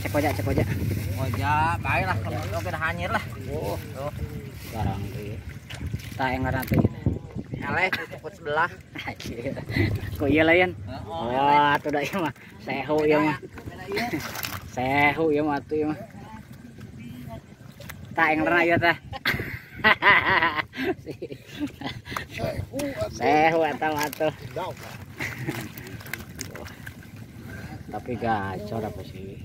Cek aja, cek aja. Oja, baik lah kalau oke dah hanyir lah. Oh, tuh. Barang tuh. Tak yang ngarana gitu. Eleh ikut sebelah. Kok iya lain? Wah, tuh dah ieu mah. Sehu ieu mah. Sehu ieu mah atuh ieu mah. Tak yang ngarana ieu teh. Sehu eta mah atuh. Tapi gacor apa sih?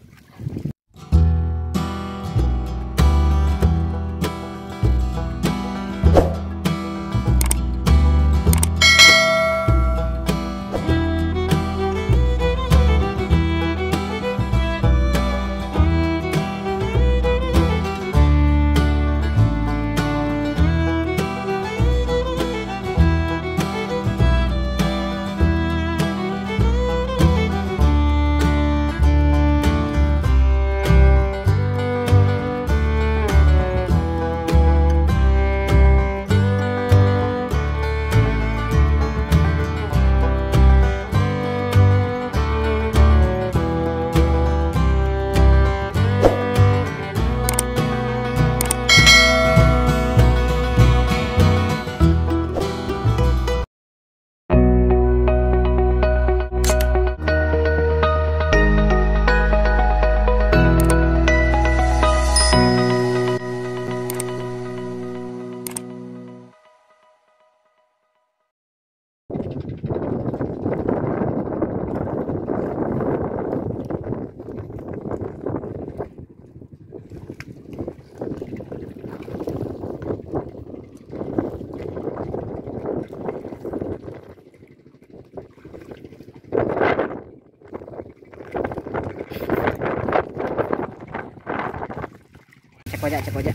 Cek aja, cek aja.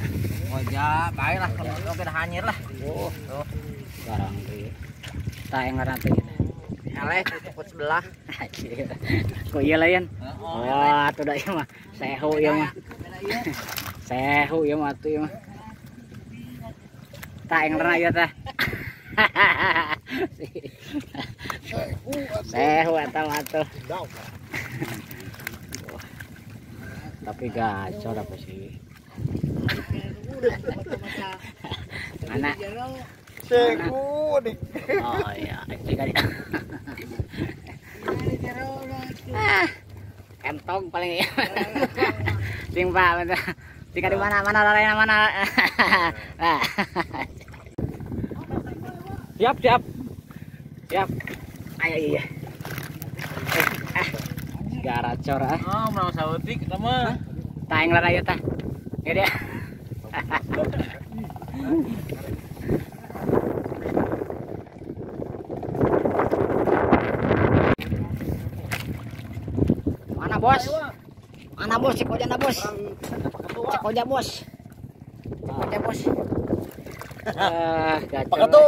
Oja, baik lah kalau oke dah hanyir lah. Oh, tuh. Barang tuh. Tak yang ngarana gitu. Eleh ikut sebelah. Kok iya lain? Wah, tuh dah ieu mah. Sehu ieu mah. Sehu ieu mah atuh ieu mah. Tak yang ngarana ieu teh. Sehu eta mah atuh. Tapi gacor apa sih? Mana? Oh iya, entong paling ya. Sing Pak, jika di mana mana larinya mana. Siap, siap. Siap. Ayo iya. Garacor ah. Oh, mau sautik kita mah. Taeng lah ayo tah. Ya dia. Mana bos? Mana bos? Cek aja bos. Cek aja bos. Cek aja bos. Pak Ketu.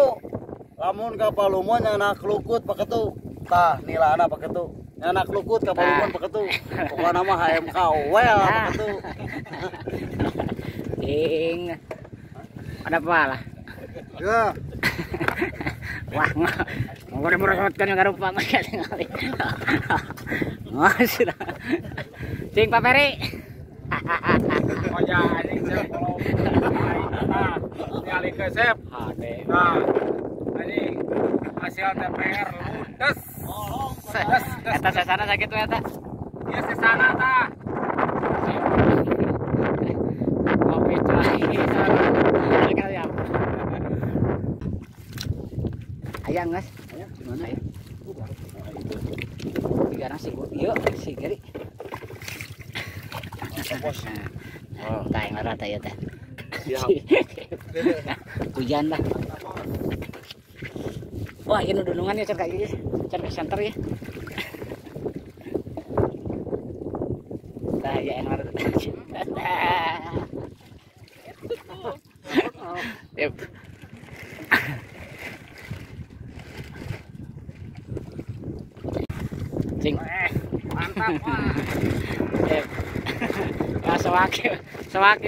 Lamun ka Palumon nyanak lukut Pak Ketu. Tah nilana Pak Ketu. Nyanak lukut ka Palumon Pak Ketu. Pokokna mah HMK well Pak Ketu. Ing. Ada apa lah? Ya. Wah, ngore merosotkan yang rupa mah kali. Mas. Cing Pak Peri. Oja anjing sep kalau tah ningali ke sep. Nah, anjing hasil TPR ludes. Eta sesana sakitu eta. Ieu sesana tah. Kopi cuai. Ayang guys, ayang gimana ya? Tiga nasi, yuk si Geri. Tah yang rata ya teh. Hujan lah. Wah ini dunungan ya cer kayak cer ke center ya. Tah ya yang rata. Yep. Cing. Mantap wah. Sewak, sewak.